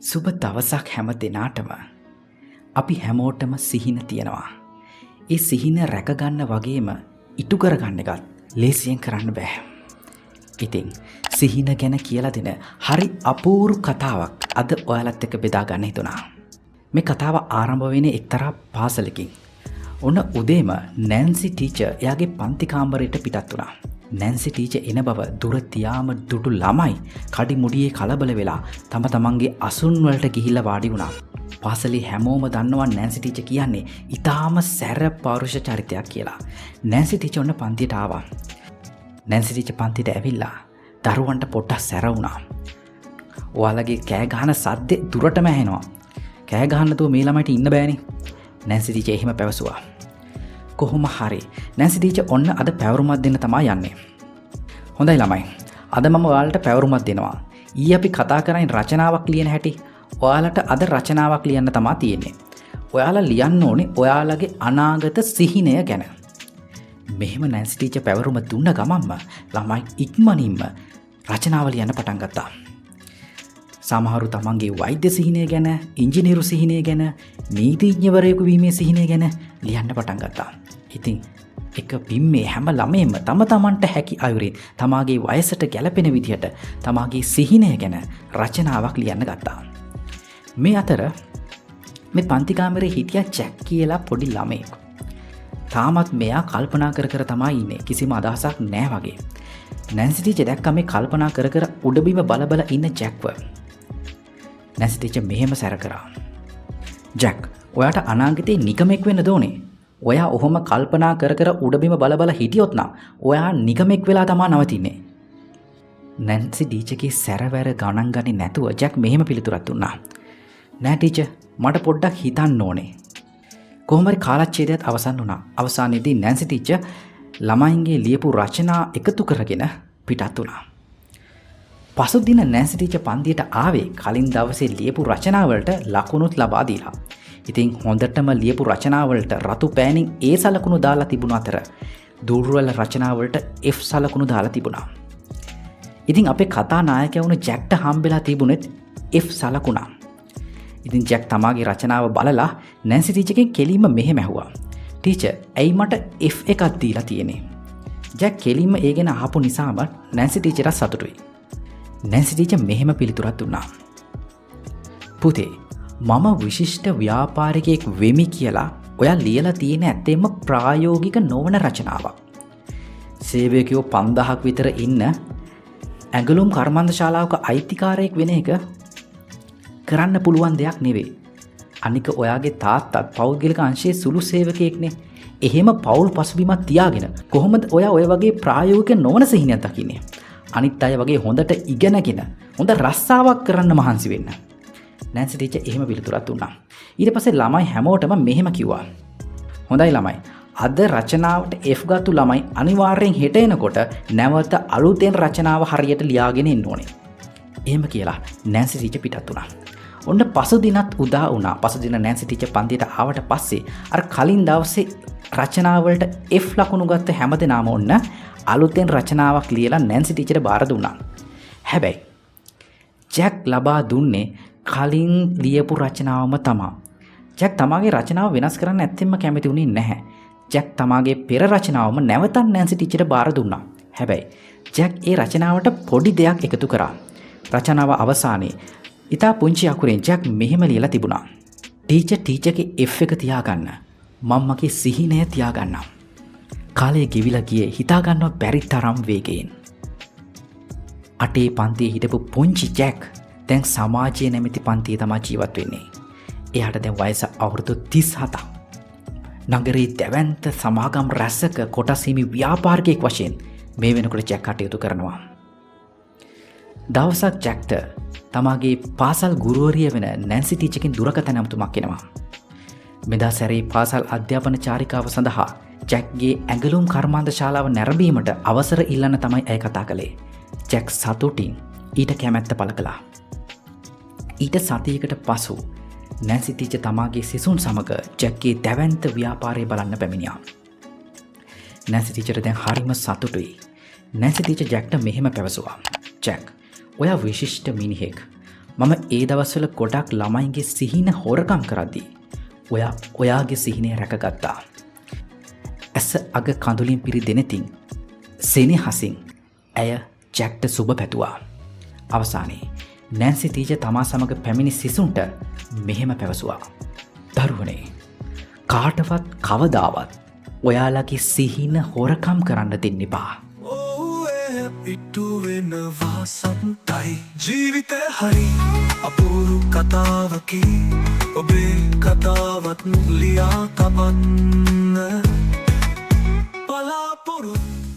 සුබ දවසක් හැම දෙනාටම. අපි හැමෝටම සිහින තියෙනවා. ඒ සිහින රැකගන්න වගේම ඉටු කරගන්න එකත් ලේසියෙන් කරන්න බෑ. ඉතින් සිහින ගැන කියලා දෙන හරි අපූර්ව කතාවක් අද ඔයාලත් එක්ක බෙදා ගන්න හිතුණා. මේ කතාව ආරම්භ වෙන්නේ එක්තරා පාසලකින්. ඔන්න උදේම නෑන්සි ටීචර් එයාගේ පන්ති කාමරයට පිටත් වුණා. නෑන්සි ටීචර් එන බව දුර තියාම දුටු ළමයි කඩි මුඩියේ කලබල වෙලා තම තමන්ගේ අසුන් වලට ගිහිල්ලා වාඩි වුණා. පාසලේ හැමෝම දන්නවා නෑන්සි ටීචර් කියන්නේ ඉතාම සැර පෞරුෂ චරිතයක් කියලා. නෑන්සි ටීචර් ඔන්න පන්තියට ආවා. නෑන්සි ටීචර් පන්තියට ඇවිල්ලා දරුවන්ට පොඩ්ඩක් සැර වුණා. ඔයාලගේ කෑ ගහන සද්දේ දුරටම ඇහෙනවා. කෑ ගහන්න නැතුව මේ ළමයිට ඉන්න බෑනේ. නෑන්සි ටීචර් එහෙම පැවසුවා. කොහොම හරි නෑන්සි ටීචර් ඔන්න අද පැවරුමක් දෙන්න තමා යන්නේ. හොඳයි ළමයි, අද මම ඔයාලට පැවරුමක් දෙනවා. ඊයේ අපි කතා කරන්නේ රචනාවක් ලියන හැටි. ඔයාලට අද රචනාවක් ලියන්න තමා තියෙන්නේ. ඔයාලා ලියන්න ඕනේ ඔයාලගේ අනාගත සිහිනය ගැන. මෙහෙම නෑන්සි ටීචර් පැවරුම දුන්න ගමන්ම ළමයි ඉක්මනින්ම රචනාව ලියන්න පටන් ගත්තා. සමහරු තමන්ගේ වෛද්‍ය සිහිනය ගැන, ඉංජිනේරු සිහිනය ගැන, නීතිඥවරයෙකු වීමේ සිහිනය ගැන ලියන්න පටන් ගත්තා. ඉතින් එක බිම්මේ හැම ළමයෙක්ම තම තමන්ට හැකි අයුරින් තමාගේ වයසට ගැලපෙන විදිහට තමාගේ සිහිනය ගැන රචනාවක් ලියන්න ගත්තා. මේ අතර මේ පන්ති කාමරේ හිටියා ජැක් කියලා පොඩි ළමයෙක්. තාමත් මෙයා කල්පනා කර කර තමා ඉන්නේ. කිසිම අදහසක් නෑ වගේ. නෑන්සි ටීචර් දැක්කා මේ කල්පනා කර කර උඩබිම බල බල ඉන්න ජැක්ව. නෑන්සි ටීචර් මෙහෙම සැර කරා. ජැක්, ඔයාට අනාගතේ නිගමෙක් වෙන්න දෝනේ. ඔයා ඔහොම කල්පනා කර කර උඩබිම බල බල හිටියොත් නම් ඔයා නිගමෙක් වෙලා තමා නවතින්නේ. නෑන්සි ටීචර්ගේ සැරවැර ගණන් ගන්නේ නැතුව ජැක් මෙහෙම පිළිතුරක් දුන්නා. නෑ ටීචර්, මට පොඩ්ඩක් හිතන්න ඕනේ. කොහොම හරි කාලච්ඡේදයත් අවසන් වුණා. අවසානයේදී නෑන්සි ටීචර් ළමයින්ගේ ලියපු රචනා එකතු කරගෙන පිටත් වුණා. පසුදින නෑන්සි ටීචර් පන්තියට ආවේ කලින් දවසේ ලියපු රචනාවලට ලකුණුත් ලබා දීලා. ඉතින් හොඳටම ලියපු රචනාවලට රතු පෑනින් ඒ සලකුණු දාලා තිබුණ අතර දුර්වල රචනාවලට F සලකුණු දාලා තිබුණා. ඉතින් අපේ කතා නායකයා වුණු ජැක්ට හම්බෙලා තිබුණෙත් F සලකුණක්. ඉතින් ජැක් තමාගේ රචනාව බලලා නෑන්සි ටීචර්ගෙන් කෙලින්ම මෙහෙම ඇහුවා. ටීචර්, ඇයි මට F එකක් දීලා තියෙන්නේ? ජැක් කෙලින්ම ඒ ගැන අහපු නිසාම නෑන්සි ටීචර්ට සතුටුයි. නෑන්සි ටීචර් මෙහෙම පිළිතුරක් දුන්නා. පුතේ, මම විශිෂ්ට ව්‍යාපාරිකයෙක් වෙමි කියලා ඔයා ලියලා තියෙන ඇත්තෙන්ම ප්‍රායෝගික නොවන රචනාවක්. සේවකයෝ 5000ක් විතර ඉන්න ඇඟලුම් කර්මාන්ත ශාලාවක අයිතිකාරයෙක් වෙන එක කරන්න පුළුවන් දෙයක් නෙවෙයි. අනික ඔයාගේ තාත්තත් පෞද්ගලික අංශයේ සුළු සේවකයෙක්නේ. එහෙම පවුල් පසුබිමක් තියාගෙන කොහොමද ඔයා ඔය වගේ ප්‍රායෝගික නොවන සිහිනයක් දකින්නේ? අනිත් අය වගේ හොඳට ඉගෙනගෙන හොඳ රස්සාවක් කරන්න මහන්සි වෙන්න. නෑන්සි ටීචර් එහෙම පිළිතුරක් දුන්නා. ඊට පස්සේ ළමයි හැමෝටම මෙහෙම කිව්වා. හොඳයි ළමයි, අද රචනාවට F ගත්තු ළමයි අනිවාර්යෙන් හෙට එනකොට නැවත අලුතෙන් රචනාව හරියට ලියාගෙන එන්න ඕනේ. එහෙම කියලා නෑන්සි ටීචර් පිටත් වුණා. ඔන්න පසුදිනත් උදා වුණා. පසුදින නෑන්සි ටීචර් පන්තියට ආවට පස්සේ අර කලින් දවසේ රචනාවලට F ලකුණු ගත්ත හැමදෙනාම ඔන්න අලුතෙන් රචනාවක් ලියලා නෑන්සි ටීචර්ට බාර දුන්නා. හැබැයි ජැක් ලබා දුන්නේ කලින් ලියපු රචනාවම තමා. ජැක් තමාගේ රචනාව වෙනස් කරන්න ඇත්තෙන්ම කැමති වුණේ නැහැ. ජැක් තමාගේ පෙර රචනාවම නැවතත් නෑන්සි ටීචර්ට බාර දුන්නා. හැබැයි ජැක් ඒ රචනාවට පොඩි දෙයක් එකතු කරා. රචනාව අවසානයේ ඉතා පුංචි අකුරෙන් ජැක් මෙහෙම ලියලා තිබුණා. ටීචර් ටීචර්ගේ F එක තියාගන්න. මං මගේ සිහිනය තියාගන්නම්. කාලය ගෙවිලා ගියේ හිතාගන්නවත් බැරි තරම් වේගයෙන්. අටේ පන්තියේ හිටපු පුංචි ජැක් දැන් සමාජය නැමැති පන්තියේ තමා ජීවත් වෙන්නේ. එයාට දැන් වයස අවුරුදු 37ක්. නගරේ දැවැන්ත සමාගම් රැසක කොටස් හිමි ව්‍යාපාරිකයෙක් වශයෙන් මේ වෙනකොට ජැක් කටයුතු කරනවා. දවසක් ජැක්ට තමාගේ පාසල් ගුරුවරිය වෙන නෑන්සි ටීචර්ගෙන් දුරකථන ඇමතුමක් එනවා. මෙදා සැරේ පාසල් අධ්‍යාපන චාරිකාව සඳහා ජැක්ගේ ඇඟලුම් කර්මාන්ත ශාලාව නැරඹීමට අවසර ඉල්ලන්න තමයි ඇය කතා කළේ. ජැක් සතුටින් ඊට කැමැත්ත පළ කළා. ඊට සතියකට පසු නෑන්සි ටීචර් තමාගේ සිසුන් සමග ජැක්ගේ දැවැන්ත ව්‍යාපාරය බලන්න පැමිණියා. නෑන්සි ටීචර් දැන් හරිම සතුටුයි. නෑන්සි ටීචර් ජැක්ට මෙහෙම පැවසුවා. ජැක්, ඔයා විශිෂ්ට මිනිහෙක්. මම ඒ දවස්වල ගොඩක් ළමයින්ගේ සිහින හොරකම් කරද්දී ඔයා ඔයාගේ සිහිනය රැකගත්තා. ඇස අග කඳුලින් පිරි දෙනෙතින් සෙනෙහසින් ඇය ජැක්ට සුබ පැතුවා. අවසානයේ නෑන්සි ටීචර් තමා සමග පැමිණි සිසුන්ට මෙහෙම පැවසුවා. දරුවනේ, කාටවත් කවදාවත් ඔයාලගේ සිහින හොරකම් කරන්න දෙන්න එපා. ඔව්, එය ඉටු වෙනවා සතුටයි. ජීවිතය හරි අපූරු කතාවකි. ඔබේ කතාවත් ලියා තබන්න. බලාපොරොත්තු